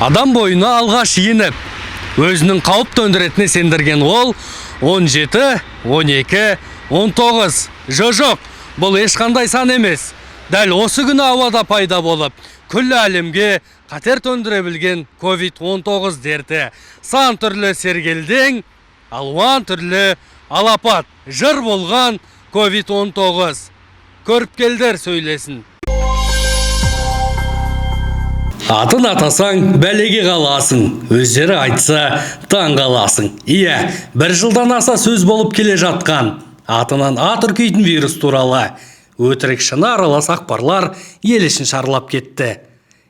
Адам бойына алғаш еніп, өзінің қауіп төндіретініне сендірген ол 17, 12, 19. Жоқ, бұл ешқандай сан емес. Дәл осы күні ауада пайда болып, күллі әлемге қатер төндіре білген COVID-19 дерті. Сан түрлі сергелдең, алуан түрлі алапат, жыр болған COVID-19. Көріпкелдер сөйлесін. Атын атасаң, бәлеге қаласың, өздері айтса, таң қаласың. Иә, бір жылдан аса сөз болып келе жатқан, атынан ат үркейтін вирус туралы өтірік шыны аралас ақпарлар ел ішін шарлап кетті.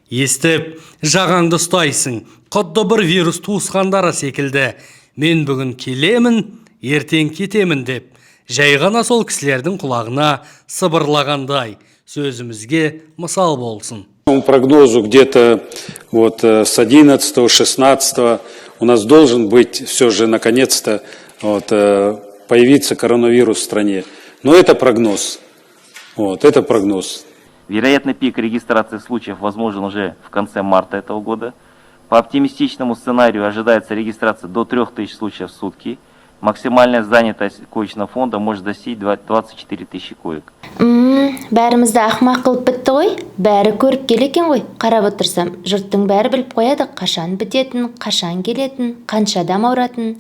Естіп, жағаңды ұстайсың, құдды бір вирус туысқандары секілді. Мен бүгін келемін, ертең кетемін деп, жай ғана сол кісілердің құлағына сыбырлағандай сөзімізге мысал болсын. По прогнозу где-то вот с 11 16 у нас должен быть все же наконец-то вот, появиться коронавирус в стране. Но это прогноз. Вот, это прогноз. Вероятно, пик регистрации случаев возможен уже в конце марта этого года. По оптимистичному сценарию ожидается регистрация до 3000 случаев в сутки. Максимальная занятость коечного фонда может достичь 24 тысячи коек. Бәрімізді ақымақ қылып бітті ғой. Бәрі көріпкел екен ғой. Қарап отырсам, жұрттың бәрі біліп қояды, қашан бітетін, қашан келетін, қанша адам ауыратын.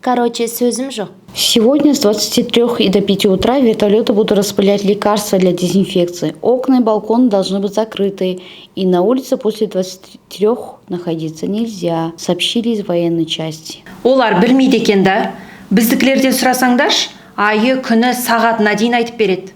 Короче, сөзім жоқ. Сегодня с 23 и до 5 утра вертолеты будут распылять лекарства для дезинфекции. Окна и балконы должны быть закрыты, и на улице после 23 находиться нельзя, сообщили из военной части. Олар білмейді екен да. Біздікілерден сұрасаңдаршы, айы, күні, сағатына дейін айтып береді.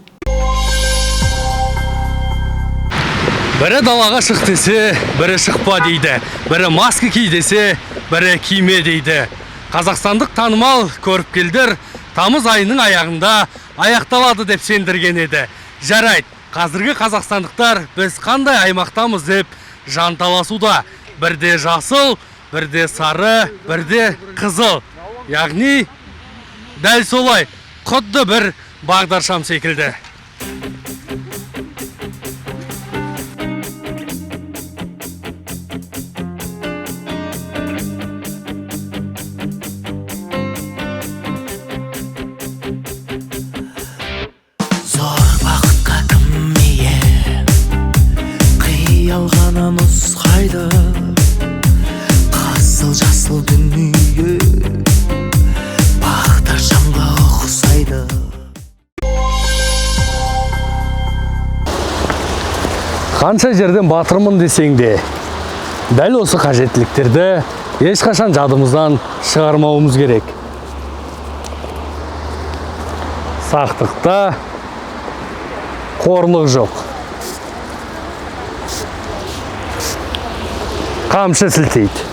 Бірі далаға шық десе, бірі шықпа дейді. Бірі маска ки десе, бірі киме дейді. Қазақстандық танымал көріпкелдер тамыз айының аяғында аяқталады деп сендірген еді. Жарайды, қазіргі қазақстандықтар біз қандай аймақтамыз деп жанталасуда. Бірде жасыл, бірде сары, бірде қызыл. Яғни дәл солай, құдды бір бағдаршам секілді. Зор бақытқа кім ие, қиял ғана нұсқайды. Қызыл жасыл дүние бағдаршамға ұқсайды. Қанша жерден батырмын десең де, дәл осы қажеттіліктерді ешқашан жадымыздан шығармауымыз керек. Сақтықта қорлық жоқ. Қамшы сілтейді.